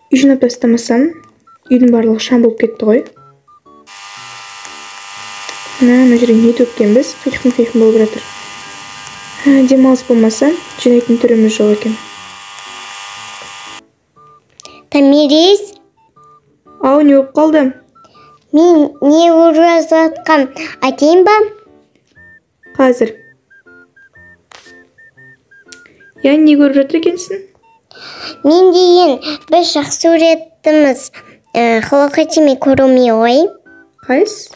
Үй жинап тастамасам, үйдің барлығы шам болып кетті ғой. Мына жерге не төккенбіз? Қиқым-қиқым болып жатыр. Демалыс болмаса, жинайтын түріміз жоқ екен. Томирис? Ау, не болып қалды? Мен не көріп жатқан айтайын ба? Қазір. Я не көріп жатыр екенсің? Мен деген біз жақсы суреттіміз. Hello Kitty мен Куроми ғой. Қайсы?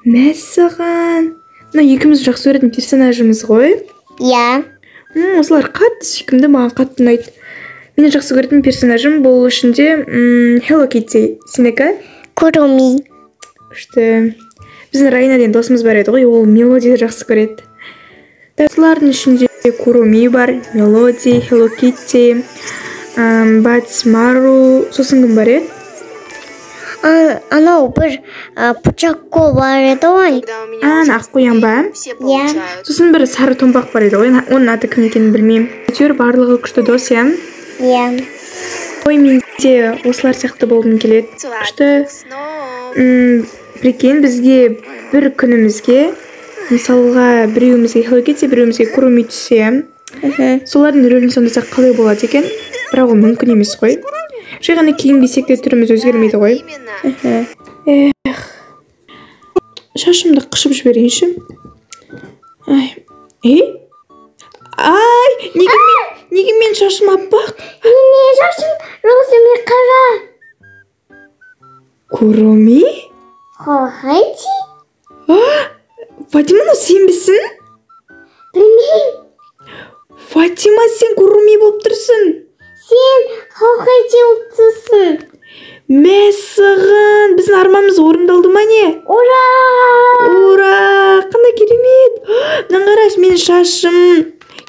Мәссаған. Мына екеуміз жақсы көретін персонажымыз ғой. Иә. Осылар қатты сүйкімді, маған қатты ұнайды. Менің жақсы көретін персонажым бұл ішінде, Hello Kitty. Сенікі? Куроми. Күшті. Біздің Райна деген досымыз бар еді ғой, ол Мелодиді жақсы көреді. Осылардың ішінде Куроми бар, Мелоди, Hello Kitty, Батсмару, сосын кім бар еді? Анау бір Пучакко бар еді ғой. Ана ақ қоян ба? Иә. Сосын бір сары томпақ бар еді ғой, оның аты кім екенін білмеймін. Әйтеуір барлығы күшті дос, иә? Иә. Ой, мен де осылар сияқты болғым келеді. Күшті. Прикинь, бізге бір күнімізге, мысалға, біреуімізге Hello Kitty, біреуімізге Куроми түссе, солардың рөлін сомдасақ қалай болады екен? Бірақ ол мүмкін емес қой. Жай ғана киінбесек те түріміз өзгермейді ғой. Эх, шашымды қышып жіберейінші. Ай, ей? Ай, неге мен шашым аппақ? Менің шашым розовый қара. Куроми? Hello Kitty? А, Фатима, мынау сенбісің? Білмеймін. Фатима, сен Куроми болып тұрсың. Сен Hello Kitty болып тұрсың. Мәссаған, біздің арманымыз орындалды ма не? Ура! Ура! Қандай керемет! Мынаны қарашы, менің шашым,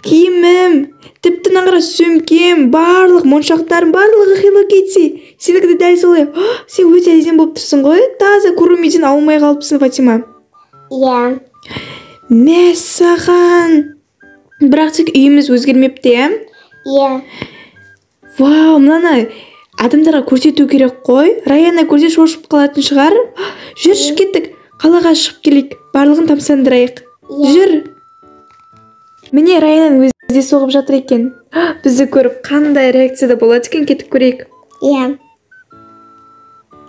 киімім, тіпті мынаны қарашы, сөмкем, барлық моншақтарым, барлығы Hello Kitty. Сенікі де дәл солай. Сен өте әдемі болып тұрсың ғой. Таза Курумиден аумай қалыпсың, Фатима. Иә. Мәссаған. Бірақ тек үйіміз өзгермепті, иә? Иә. Вау, мынаны адамдарға көрсету керек қой. Раяна көрсе шошып қалатын шығар. Жүрші, кеттік. Қалаға шығып келейік. Барлығын тамсандырайық. Иә. Жүр. Міне Раянаның өзі де соғып жатыр екен. Бізді көріп қандай реакцияда болады екен, кетіп көрейік. Иә.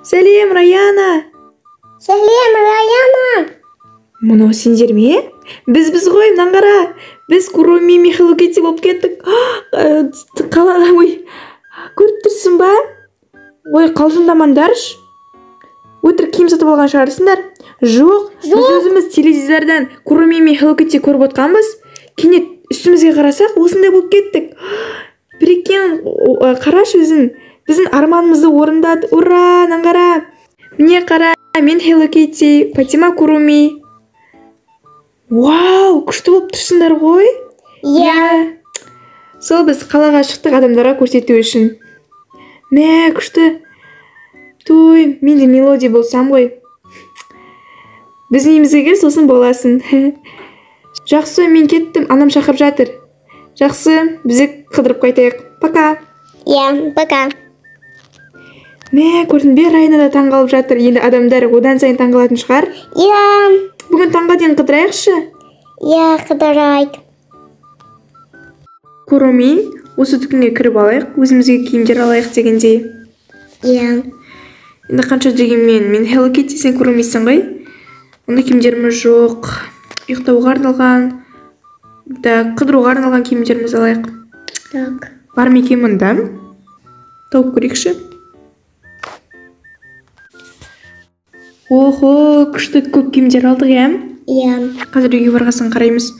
Сәлем, Раяна. Сәлем, Раяна. Мынау сендер ме? Біз ғой, мынаны қара. Біз Куроми мен Hello Kitty болып кеттік. Қала, ой, көріп тұрсың ба? Ой, қалжыңдамаңдаршы. Өтірік киім сатып алған шығарсыңдар. Жоқ, біз Жоқ. өзіміз теледидардан Куроми мен Hello Kitty көріп отқанбыз. Кенет үстімізге қарасақ, осындай болып кеттік. Прикинь, қарашы өзің. Біздің арманымызды орындады. Ура, мынаны қара. Міне қара, мен Hello Kitty, Фатима Куроми. Вау, күшті болып тұрсыңдар ғой. Иә. Иә. Сол біз қалаға шықтық адамдарға көрсету үшін. Мә, күшті. Той, мен де Мелоди болсам ғой. Біздің үйімізге кел, сосын боласың. Жақсы, мен кеттім, анам шақырып жатыр. Жақсы, біз де қыдырып қайтайық. Пока. Иә, пока. Мә, көрдің бе, Райна да таңғалып жатыр. Енді адамдар одан сайын таңғалатын шығар. Иә. Бүгін таңға дейін қыдырайықшы. Иә, қыдырайық. Куроми, осы дүкенге кіріп алайық, өзімізге киімдер алайық дегендей. Иә. Енді қанша дегенмен, мен Hello Kitty, сен Куромисің ғой. Онда киімдеріміз жоқ. Ұйықтауға арналған, да, қыдыруға арналған киімдерімізді алайық. Так. Бар ма екен мұнда? Тауып көрейікші. Охо, күшті көп киімдер алдық, иә? Иә. Қазір үйге барғасын қараймыз.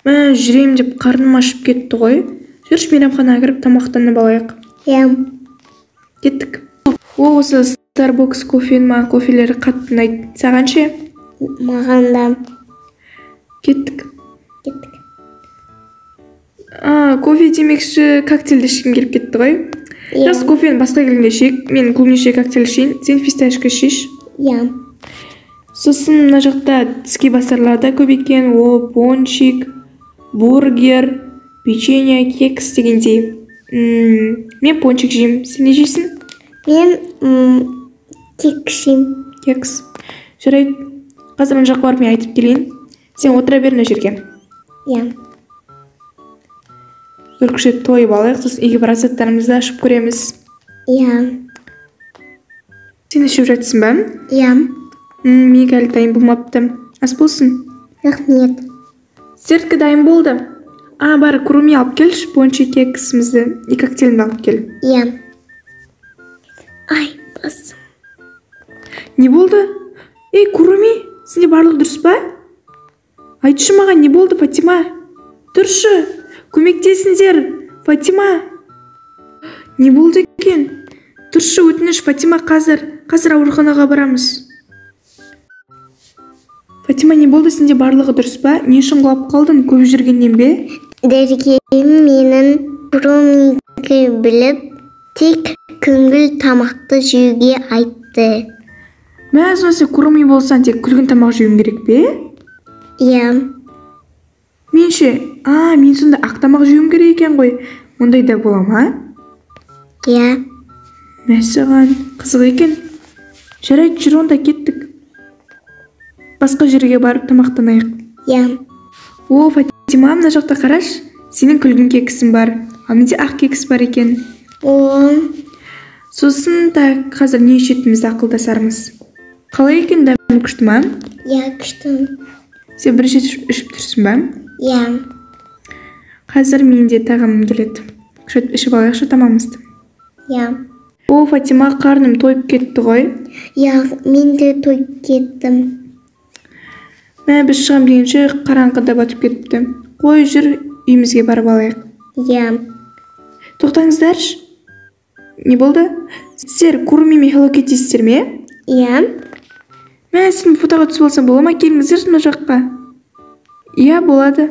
Мә, жүрем деп қарным ашып кетті ғой. Жүрші, мейрамханаға кіріп тамақтанып алайық. Иә. Кеттік. О, осы Starbucks кофенің маған кофелері қатты ұнайды. Саған ше? Маған да. Кеттік. Кеттік. Кофе демекші, коктейльді ішкім келіп кетті ғой. Иә. Жақсы, кофені басқа келгенде ішейік. Мен клубничный коктейль ішейін, сен фисташка ішейші. Иә. Сосын мына жақта тіске басарлар да көп екен. О, пончик, бургер, печенье, кекс дегендей. Мен пончик жеймін. Сен не жейсің? Мен кекс жеймін. Кекс. Жарайды. Қазір мына жаққа барып мен айтып келейін. Сен отыра бер мына жерге. Иә. Бір күшті тойып алайық, сосын үйге барып заттарымызды ашып көреміз. Иә. Сен ішіп жатсың ба? Иә. Менікі әлі дайын болмапты. Ас болсын. Рахмет. Сіздердікі дайын болды. А, бар, Куруми алып келші, пончо кексімізді и коктейлімді алып кел. Иә. Ай, басым. Не болды? Ей, Куруми, сенде барлығы дұрыс па? Айтшы маған, не болды, Фатима? Тұршы, көмектесіңдер, Фатима. Не болды екен? Тұршы, өтініш, Фатима, қазір ауруханаға барамыз. Фатима, не болды, сенде барлығы дұрыс па? Не үшін құлап қалдың, көп жүргеннен бе? Дәрігерім менің Курумиді біліп, тек күңгіл тамақты жеуге айтты. Мә, сонда сен Куруми болсаң, тек күлгін тамақ жеуің керек пе? Иә. Мен ше, мен сонда ақ тамақ жеуім керек екен ғой. Ондай да бола ма? Иә. Мәссаған, қызық екен. Жарайды, жүр онда, кеттік. Басқа жерге барып тамақтанайық. Иә. О, Фатима, мына жақта қарашы, сенің күлгін кексің бар, ал менде ақ кекс бар екен. О. Сосын так, қазір не ішетінімізді ақылдасармыз. Қалай екен, дәмі күшті ма? Иә, күшті. Сен бірінші рет ішіп тұрсың ба? Иә. Қазір мен де тағамым келеді. Күшті ішіп алайықшы тамағымызды. Иә. О, Фатима, қарным тойып кетті ғой. Иә, мен де тойып кеттім. Мә, біз шығам дегенше қараңғы да батып кетіпті. Қой, жүр, үйімізге барып алайық. Иә. Тоқтаңыздаршы. Не болды? Сіздер Куруми мен Hello Kitty-сіздер ме? Иә. Мә, сен фотоға түсіп алсам бола ма? Келіңіздерші мына жаққа. Иә, болады.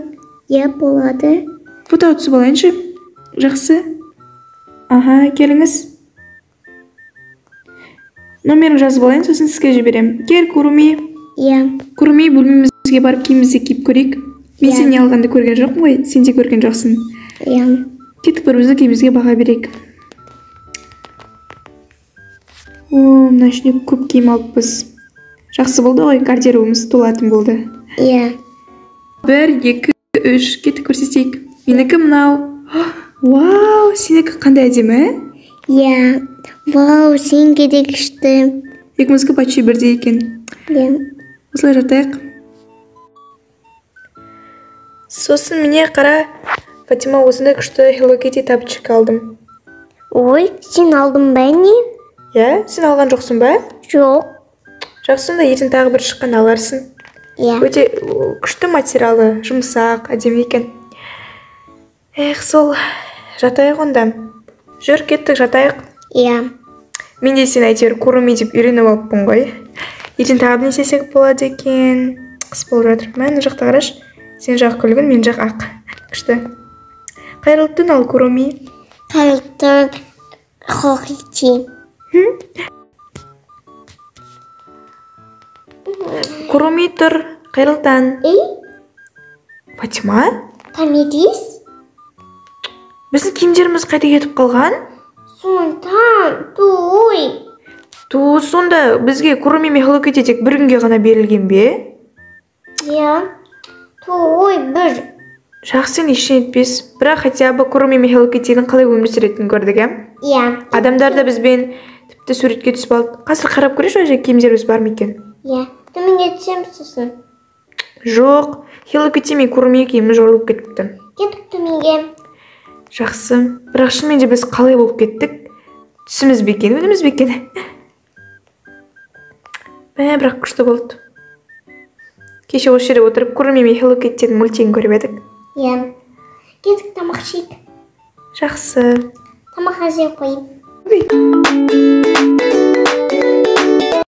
Иә, болады. Фотоға түсіп алайыншы. Жақсы. Аха, келіңіз. Номерін жазып алайын, сосын сізге жіберемін. Кел, Куруми. Иә. Куруми, бөлмемізге барып киімімізді киіп көрейік. Мен Иә. сен не алғанды көрген жоқпын ғой, сен де көрген жоқсың. Иә. Кеттік, бір-біріміздің киімімізге баға берейік. О, мына ішіне көп киім алыппыз. Жақсы болды ғой, гардеробымыз толатын болды. Иә. 1, 2, 3, кеттік көрсетейік. Менікі мынау. Вау, сенікі қандай әдемі? Иә. Вау, сенікі де күшті. Екеуміздікі почти бірдей екен. Иә. Осылай жатайық. Сосын міне қара, Фатима, осындай күшті Hello Kitty тапочка алдым. Ой, сен алдың ба не? Иә, сен алған жоқсың ба? Жоқ. Жақсы, сонда ертең тағы бір шыққан аларсың. Иә. Өте күшті материалы, жұмсақ, әдемі екен. Эх, сол, жатайық онда. Жүр, кеттік, жатайық. Иә. Мен де сені әйтеуір Куруми деп үйреніп алыппын ғой. Ертең тағы не істесек болады екен? Қыс болып жатыр. Мә, мына жақта қарашы. Сен жақ күлгін, мен жақ ақ. Күшті. Қайырлы түн, ал Куруми. Қайырлы түн, Hello Kitty. Куруми тұр. Қайырлы таң. Ей? Фатима? Томирис? Біздің киімдеріміз қайда кетіп қалған? Сонда, той. Ту, сонда бізге Куруми мен Hello Kitty тек бір күнге ғана берілген бе? Иә. Той, бір. Жақсы, ештеңе етпес. Бірақ хотя бы Куруми мен Hello Kitty'нің қалай өмір сүретінін көрдік, ә? Иә. Адамдар да бізбен тіпті суретке түсіп алды. Қазір қарап көрейінші, ол жерде киімдеріміз бар ма екен? Иә. Төменге түсеміз сосын. Жоқ, Hello Kitty мен Куруми киіміміз жойылып кетіпті. Кеттік төменге. Жақсы. Бірақ шынымен де біз қалай болып кеттік? Түсіміз бе екен, өніміз бе екен? Мә, бірақ күшті болды. Кеше осы жерде отырып Куруми мен Hello Kitty'нің мультигін көріп едік. Иә. Кеттік тамақ ішейік. Жақсы. Тамақ әзір қояйын. Ой.